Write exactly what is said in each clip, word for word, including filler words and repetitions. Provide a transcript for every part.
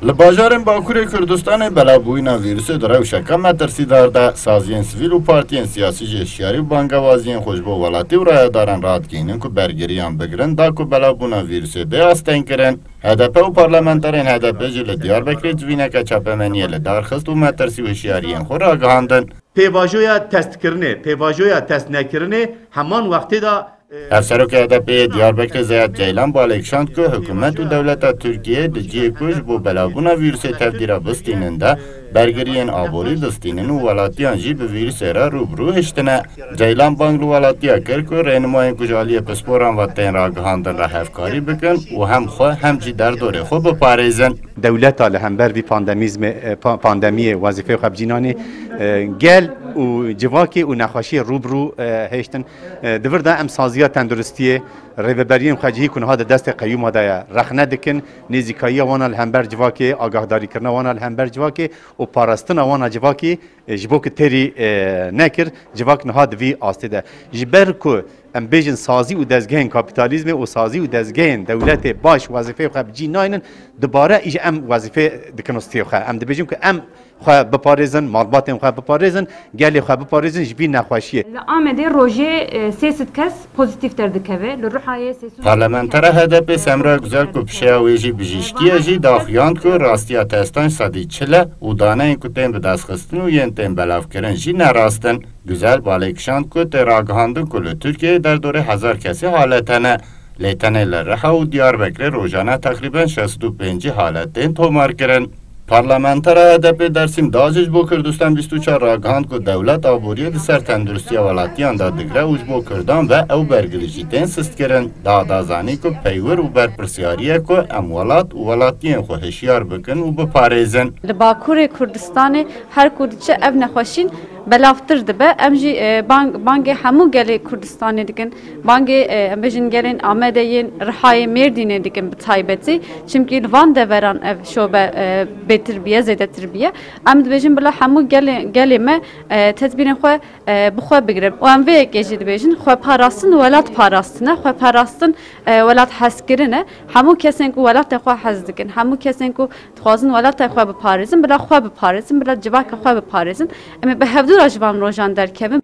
Li bajarên Bakurê Kurdistanê belavbûyîna vîrusê di rewşeke metirsîdar de, saziyên sivîl û partiyên siyasî jî hişyarî û bangewaziyên xwe ji bo welatî û rayedaran radigihînin ku bergiriyan bigirin, da ku belavbûna vîrusê bê astengkirin. H D P û parlamenterên H D P jî li Diyarbekirê civîneke çapemeniyê li dar xist û metirsî û hişyariyên xwe ragihandin. Pêvajoya testkirinê, pêvajoya testnekirinê heman wextê de, e, Hevserokê H D P'ê yê Diyarbekirê Zeyad Ceylan balê kişand ku hikûmet û dewleta Tirkiyeyê di cihê ku ji bo belavbûna vîrusê tevdî re bistînin de, bergiriyên aborî distînin û welatiyan jî bi vîrusê re rû bi rû hiştine. Ceylan bang li welatiya kir ku rênimayên ku ji aliyê pisporan ve tên ragihandin re hevkarî bikin û hem xwe hem jî derdorê xwe biparêzin. Dewleta li hember vî pandemîzmê, e, pa-, pandemiyê wezîfeyê xwe bi cî nanê, e, gel û civakê û nexweşiyê rû bi rû, e, hêştin. E, di vir de em saziya tenduristiyê, rêveberiyên xwecihî ku niha di destê qeyûma de ye, rexne dikin, nêzîkayiya wana li hember civakê, agahdarîkirina wana li hember civakê û parastina wana civakê, e, ji bo ku têrî, e, nekir, civak niha di vî astê de. Ji ber ku em bêjin sazî û dezgehên kapîtalîzmê û sazî û dezgehên dewletê baş wezîfeyê xwe bi cî naynin, dubare îja em wezîfê dikin û stiyê xwe. Em dibêjin ku em xwe biparêzin, malbatên xwe biparêzin, gelê xwe biparêzin ji vî nexweşiyê. Li Amedê rojê, e, sê sed kes pozîtîf derdikeve. Li Ruhayê sê sed Parlamentera H D P'ê Semra Güzel ku pişeya wê jî bijîşkî ye jî daxuyand ku rastiya testan sedî çil e û daneyên ku tên bidestxistin û yên tên belavkirin jî ne rast in. Güzel balê kişand ku tê ragihandin ku li Tirkiyeyê derdorê hezar kesî halet hene. Lê tenê li Riha û Diyarbekirê rojane teqrîben şêst û pêncî halet tên tomarkirin. Parlamentera H D P'ê Dersîm Dajî ji bo Kurdistan bîst û çar ragihand ku dewlet aboriyê di ser tenduristiya welatiyan de digre û ji bo Kurdan ve ew bergirî jî tên sistkirin. Da da zanîn ku peywir û berpirsiyarî ye ku em welat û welatiyên xwe hişyar bikin û biparêzin. Li Bakurê Kurdistanê her ku diçe ev nexweşîn belavtir dibe. Em jî, e, bang-, bangê hemû gelê Kurdistanê dikin. Bangê, e, em bêjin gelên Amedê yên Rihayê Mêrdînê dikin bi taybetî. Çimkî li van deveran ev şobe, e, bêtir biye, zêdetir biye. Em dibêjin bila hemû gelê, gelê me, e, tedbîrên xwe, e, bi xwe bigirin. Û em vê yekê jî dibêjin, xwe parastin, welat parastin e, xwe parastin, e, welat hezkirin e. Hemû kesên ku welatê xwe hez dikin, hemû kesên ku dixwazin welatê xwe biparêzin, bila xwe biparêzin, bila civaka xwe biparêzin. Em ê bi hevdû re ji van rojan derkevin.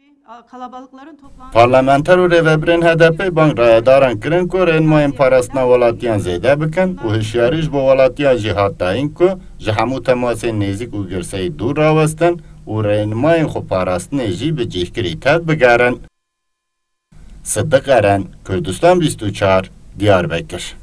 Parlamenter û rêvebirên H D P'ê bang rayedaran kirin ku rênimayên parastina welatiyan zêde bikin û hişyarî ji bo welatiyan jî hat dayîn ku ji hemû temasên nêzîk û girseyî dûr rawestin û rênimayên xwe parastinê jî bi cihkirî tev bigerin. Sidiq Eren, Kurdistan bîst û çar, Diyarbekir.